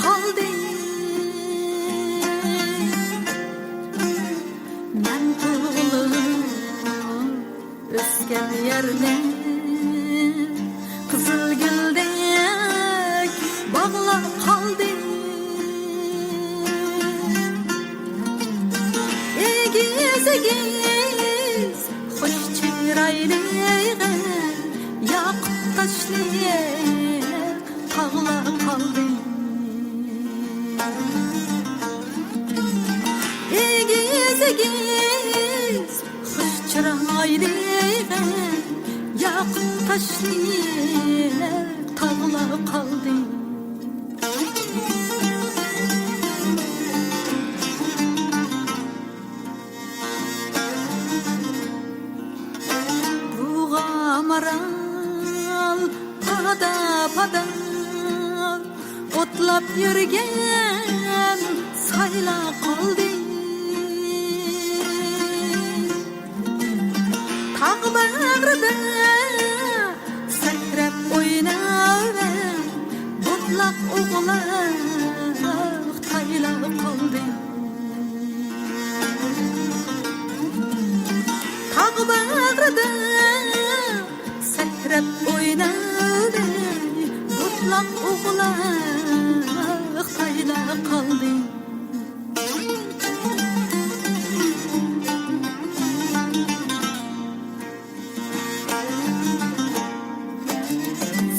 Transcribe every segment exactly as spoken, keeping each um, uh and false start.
قالدى. مەن تۇغۇلۇپ ئۆسكەن يەرنى قىزىل گۈلدەك باغلاپ قالدى. ئېگىز-ئېگىز خۇش چىرايلىق ياقۇت تاشلىق تاغلار قالدى. ئېگىز-ئېگىز خۇش چىرايلىق ياقۇت تاشلىق تاغلار قالدى. بۇغا مارال پادا-پادا ئوتلاپ يۈرگەن سايلار قالدى. تاغ باغرىدا سەكرەپ ئويناۋەر، بوتلاق ئوغلاق تايلار قالدى. تاغ باغرىدا سەكرەپ ئويناۋەر، بوتلاق ئوغلاق تايلار قالدى.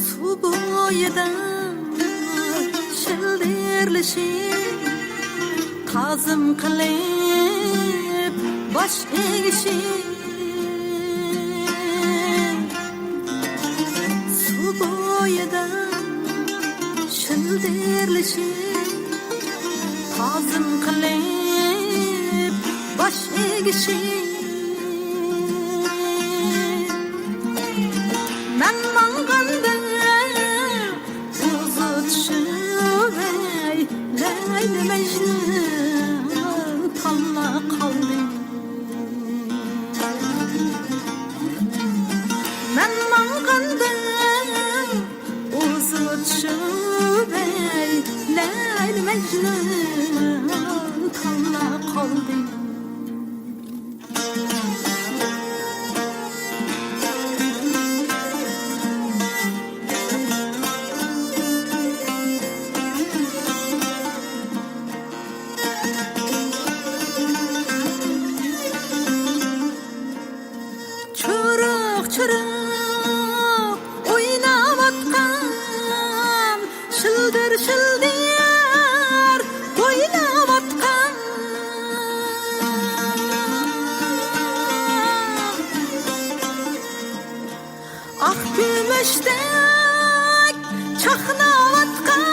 سۇ بويىدا شىلدىرلىشىپ، تازىم قىلىپ باش ئېگىشىپ، سۇ بويىدا شىلدىرلىشىپ، تازىم قىلىپ باش ئېگىشىپ، مەن ماڭغاندا ئۇزىتىشىۋەي، لەيلى مەجنۇن تاللا قالدى. مەن ماڭغاندا ئۇزىتىشىۋەي، لەيلى مەجنۇن تاللا قالدى. چۇرۇق-چۇرۇق ئويناۋاتقان، شىلدىر-شىلدىر ئويناۋاتقان، ئاق كۈمۈشتەك چاقناۋاتقان،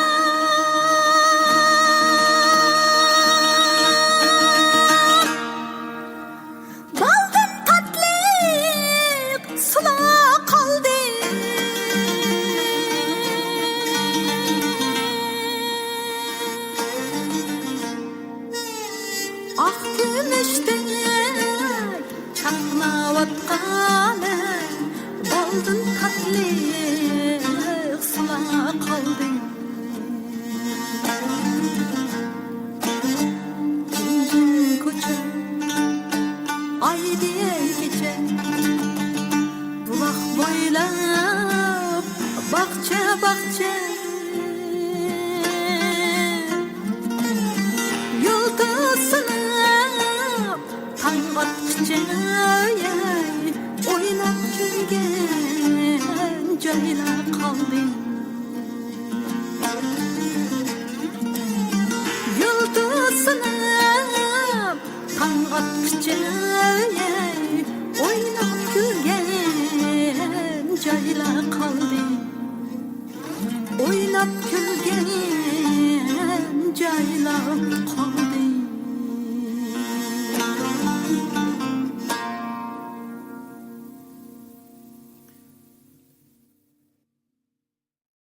بالدىن تاتلىق سۇلار قالدى. ئاق كۈمۈشتەك چاقناۋاتقان، بالدىن تاتلىق سۇلار قالدى. جىمجىم كوچا، ئايدىڭ كېچە، بۇلاق بويلاپ باغچە، باغچە، يۇلتۇز سىناپ تاڭ ئاتقىچە، ئويناپ كۈلگەن جايلار قالدى. يۇلتۇز سىناپ تاڭ ئاتقىچە، ئويناپ كۈلگەن جايلار قالدى. ئويناپ كۈلگەن